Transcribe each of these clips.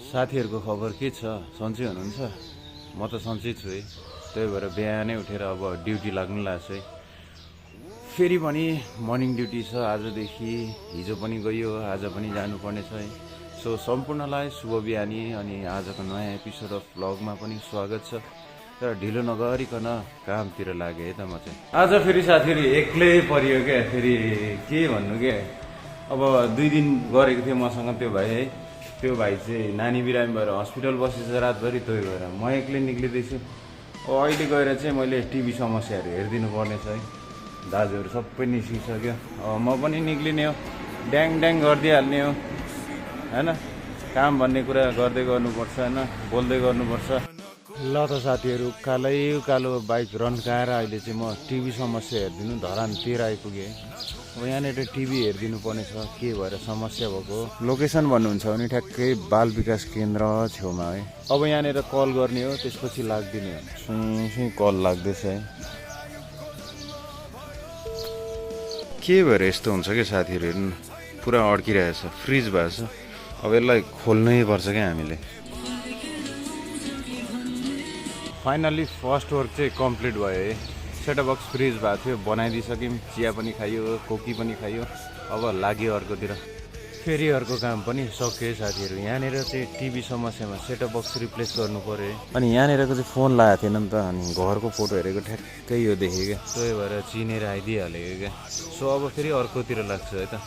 साथीहरुको खबर के छ? सन्चै हुनुहुन्छ? म त सन्चै छु है। त्यही भएर बिहानै उठेर अब ड्युटी लाग्नु लाग्छ है। फेरि पनि मर्निङ ड्युटी छ आजदेखि। हिजो पनि गयो, आज पनि जानुपर्ने छ है। सो सम्पूर्णलाई शुभ बिहानी अनि आजको नयाँ एपिसोड अफ भ्लगमा पनि स्वागत छ। र ढिलो नगरिकन कामतिर लागे है त म चाहिँ। आज फेरि साथीहरु एक्लै परियो क्या। फेरि के भन्नु के, अब 2 दिन गरेको थियो मसँग त्यो भाइ है। त्यो भाइ चाहिँ नानी बिरामी भएर हस्पिटल बसेछ रातभरि। त्यही भएर म एक्लै निक्लिँदैछु। अहिले गएर चाहिँ मैले टिभी समस्याहरू हेरिदिनु पर्ने छ है। दाजुहरू सबै निस्किसक्यो। म पनि निक्लिने हो, ड्याङ ड्याङ गरिदिइहाल्ने हो हैन। काम भन्ने कुरा गर्दै गर्नुपर्छ हैन, बोल्दै गर्नुपर्छ। ल त साथीहरू, उकालो बाइक रन्काएर अहिले चाहिँ म टिभी समस्या हेरिदिनु धरान 13 आइपुगेँ। अब यहाँनिर टिभी हेरिदिनु पर्ने छ, के भएर समस्या भएको। लोकेसन भन्नुहुन्छ भने ठ्याक्कै बाल विकास केन्द्र छेउमा है। अब यहाँनिर कल गर्ने हो, त्यसपछि लाग्दिने हो। सुई कल लाग्दैछ है। के भएर यस्तो हुन्छ क्या साथीहरू, हेर्नु पुरा अड्किरहेछ, फ्रिज भएको छ। अब यसलाई खोल्नै पर्छ क्या हामीले। फाइनल्ली फर्स्ट वर्क चाहिँ कम्प्लिट भयो है। सेटअप बक्स फ्रिज भएको थियो, बनाइदिइसक्यौँ। चिया पनि खाइयो, कोकी पनि खाइयो। अब लाग्यो अर्कोतिर। फेरि अर्को काम पनि सक्यो है साथीहरू। यहाँनिर चाहिँ टिभी समस्यामा सेटअप बक्स रिप्लेस गर्नु पर्यो है। अनि यहाँनिरको चाहिँ फोन लगाएको थिएन नि त, अनि घरको फोटो हेरेको ठ्याक्कै यो देखेँ क्या। त्यही भएर चिनेर आइदिइहालेको क्या। सो अब फेरि अर्कोतिर लाग्छ है त।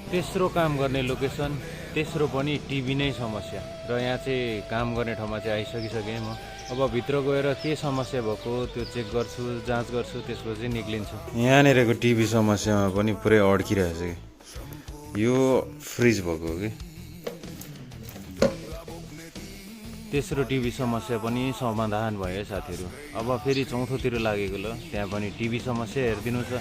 तेस्रो काम गर्ने लोकेसन, तेस्रो पनि टिभी नै समस्या। र यहाँ चाहिँ काम गर्ने ठाउँमा चाहिँ आइसकिसकेँ म। अब भित्र गएर के समस्या भएको त्यो चेक गर्छु, जाँच गर्छु, त्यसपछि निक्लिन्छु। यहाँनिरको टिभी समस्यामा पनि पुरै अड्किरहेछ कि। यो फ्रिज भएको हो कि। तेस्रो टिभी समस्या पनि समाधान भयो है साथीहरू। अब फेरि चौथोतिर लागेको ल, त्यहाँ पनि टिभी समस्या हेरिदिनु छ।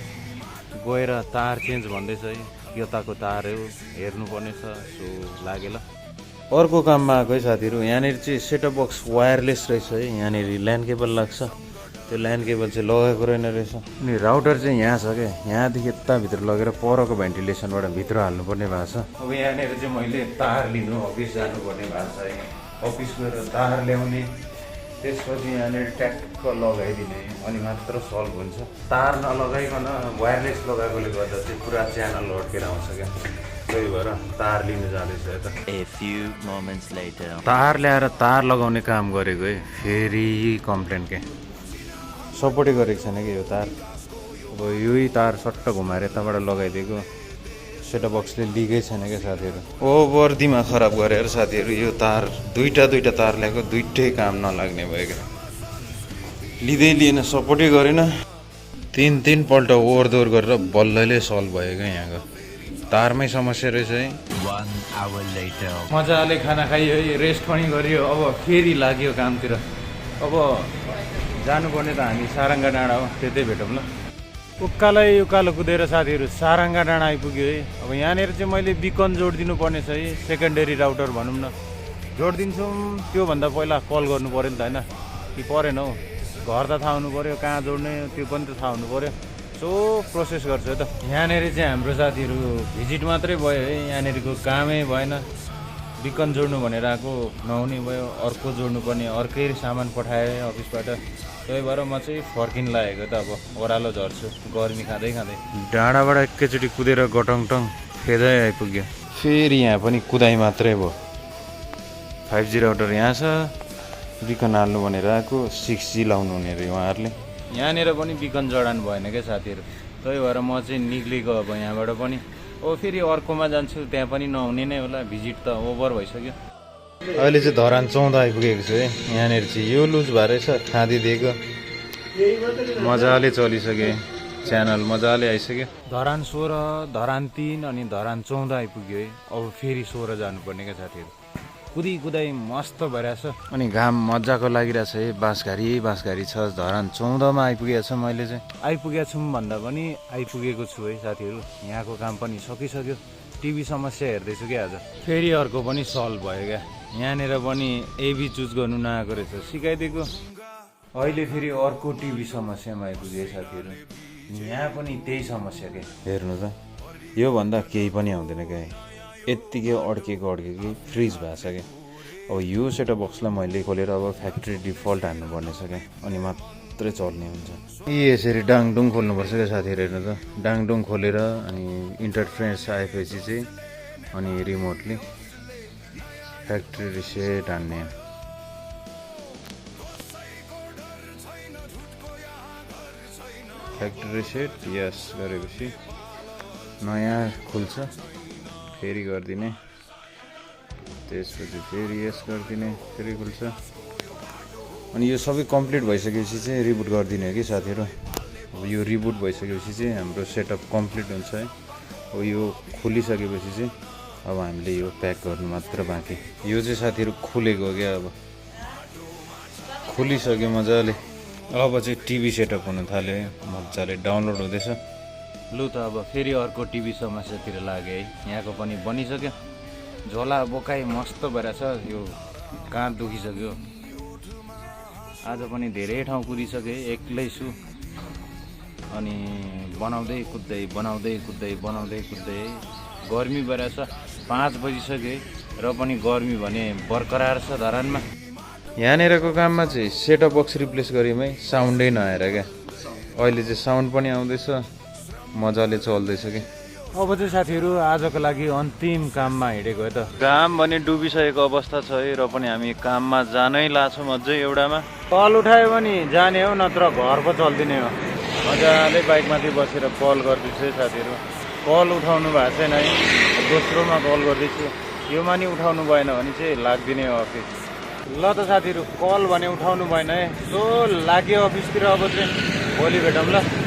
गएर तार चेन्ज भन्दैछ है, यताको तार हो हेर्नुपर्ने छ। सो लागे ल। अर्को काममा आएको है साथीहरू। यहाँनिर चाहिँ सेटअप बक्स वायरलेस रहेछ है। यहाँनिर ल्यान्ड केबल लाग्छ, त्यो ल्यान्ड केबल चाहिँ लगाएको रहेन रहेछ। अनि राउटर चाहिँ यहाँ छ क्या। यहाँदेखि यताभित्र लगेर परको भेन्टिलेसनबाट भित्र हाल्नुपर्ने भएको छ। अब यहाँनिर चाहिँ मैले तार लिनु अफिस जानुपर्ने भएको छ है। अफिस गएर तार ल्याउने, त्यसपछि यहाँनिर ट्याक्क लगाइदिने, अनि मात्र सल्भ हुन्छ। तार नलगाइकन वायरलेस लगाएकोले गर्दा चाहिँ पुरा च्यानल अड्केर आउँछ क्या। त्यही भएर तार लिनु जाँदैछ है त। तार ल्याएर तार लगाउने काम गरेको है। फेरि कम्प्लेन के, सपोर्टै गरेको छैन कि यो तार। अब यही तार सट्ट घुमाएर यताबाट लगाइदिएको। सेटअप बक्सले लिएकै छैन क्या साथीहरू। ओभर दिमाग खराब गरेर साथीहरू यो तार दुईटा तार ल्याएको, दुइटै काम नलाग्ने भयो क्या। लिँदै लिएन, सपोर्टै गरेन। 3 पल्ट ओहोरदोहोर गरेर बल्लैले सल्भ भयो क्या यहाँको। तारमै समस्या रहेछ है। 1 hour later मजाले खाना खाइयो है, रेस्ट पनि गरियो। अब फेरि लाग्यो कामतिर। अब जानुपर्ने त हामी सारङ्गा डाँडा हो, त्यतै भेटौँ ल। उकालो कुदेर साथीहरू सारङ्गा डाँडा आइपुग्यो है। अब यहाँनिर चाहिँ मैले बिकन जोडिदिनु पर्ने छ है। सेकेन्डरी राउटर भनौँ न, जोडिदिन्छौँ। त्योभन्दा पहिला कल गर्नु पऱ्यो नि त होइन, कि परेन हौ। घर त थाहा हुनु पऱ्यो, कहाँ जोड्ने त्यो पनि त थाहा हुनु पऱ्यो। सो प्रोसेस गर्छु है त। यहाँनिर चाहिँ हाम्रो साथीहरू भिजिट मात्रै भयो है, यहाँनिरको कामै भएन। बिकन जोड्नु भनेर आएको नहुने भयो, अर्को जोड्नु पर्ने, अर्कै सामान पठाएँ अफिसबाट। त्यही भएर म चाहिँ फर्किन लागेको त। अब ओह्रालो झर्छु गर्मी खाँदै खाँदै। डाँडाबाट एकैचोटि कुदेर गटङटङ फेदै आइपुग्यो। फेरि यहाँ पनि कुदाइ मात्रै भयो। 5G राउटर यहाँ छ, बिकन हाल्नु भनेर आएको। 6G लाउनु हुने अरे उहाँहरूले। यहाँनिर पनि बिकन जडान भएन क्या साथीहरू। त्यही भएर म चाहिँ निक्लेको अब यहाँबाट पनि। अब फेरि अर्कोमा जान्छु, त्यहाँ पनि नहुने नै होला, भिजिट त ओभर भइसक्यो। अहिले चाहिँ धरान 14 आइपुगेको छु है। यहाँनिर चाहिँ यो लुज भएर छ, खाँदिदिएको मजाले चलिसक्यो, च्यानल मजाले आइसक्यो। धरान 16, धरान 3 अनि धरान 14 आइपुग्यो है। अब फेरि 16 जानुपर्ने क्या साथीहरू। कुदाइ मस्त भइरहेछ। अनि घाम मजाको लागिरहेछ है। बाँसघारी छ। धरान 14मा आइपुगेको छ। मैले चाहिँ आइपुगेको छु भन्दा पनि आइपुगेको छु है साथीहरू। यहाँको काम पनि सकिसक्यो। टिभी समस्या हेर्दैछु क्या आज। फेरि अर्को पनि सल्भ भयो क्या। यहाँनिर पनि एबी चुज गर्नु नआएको रहेछ, सिकाइदिएको। अहिले फेरि अर्को टिभी समस्यामा आइपुगे साथीहरू। यहाँ पनि त्यही समस्या के। हेर्नु त, योभन्दा केही पनि आउँदैन क्या। यत्तिकै अड्केको फ्रिज भएको छ क्या। अब यो सेटअप बक्सलाई मैले खोलेर अब फ्याक्ट्री डिफल्ट हान्नुपर्ने छ क्या, अनि मात्रै चल्ने हुन्छ। यसरी डाङडुङ खोल्नुपर्छ क्या साथीहरू, हेर्नु त डाङडुङ खोलेर अनि इन्टरफेरेन्स आएपछि चाहिँ अनि रिमोटली फ्याक्ट्री रिसेट हान्ने। फ्याक्ट्री रिसेट यस गरेपछि नयाँ खुल्छ, फेरि गरिदिने, त्यसपछि फेरि यस गरिदिने, फेरि खुल्छ। अनि यो सबै कम्प्लिट भइसकेपछि चाहिँ रिबुट गरिदिने हो कि साथीहरू। अब यो रिबुट भइसकेपछि चाहिँ हाम्रो सेटअप कम्प्लिट हुन्छ है। अब यो खोलिसकेपछि चाहिँ अब हामीले यो प्याक गर्नु मात्र बाँकी। यो चाहिँ साथीहरू खुलेको क्या, अब खोलिसक्यो मजाले। अब चाहिँ टिभी सेटअप हुन थाल्यो है, मजाले डाउनलोड हुँदैछ। लु त अब फेरि अर्को टिभी समस्यातिर लाग्यो है। यहाँको पनि बनिसक्यो, झोला बोकाइ मस्त भएर छ, यो काँध दुखिसक्यो। आज पनि धेरै ठाउँ कुदिसकेँ, एक्लै छु अनि बनाउँदै कुद्दै गर्मी भएर छ। 5 बजिसक्यो र पनि गर्मी भने बरकरार छ धरानमा। यहाँनिरको काममा चाहिँ सेटअप बक्स रिप्लेस गऱ्यौँ है, साउन्डै नआएर क्या। अहिले चाहिँ साउन्ड पनि आउँदैछ, मजाले चल्दैछ कि। अब चाहिँ साथीहरू आजको लागि अन्तिम काममा हिँडेको है त। घाम भने डुबिसकेको अवस्था छ है, र पनि हामी काममा जानै लाछौँ अझै एउटामा। कल उठायो भने जाने हो, नत्र घर पो चल्दिने हो। मजाले बाइकमाथि बसेर कल गर्दैछु है साथीहरू। कल उठाउनु भएको छैन है, दोस्रोमा कल गर्दैछु। योमा नि उठाउनु भएन भने चाहिँ लाग्दिने हो अफिस। ल त साथीहरू, कल भने उठाउनु भएन है, सो लाग्यो अफिसतिर। अब चाहिँ भोलि भेटौँ ल।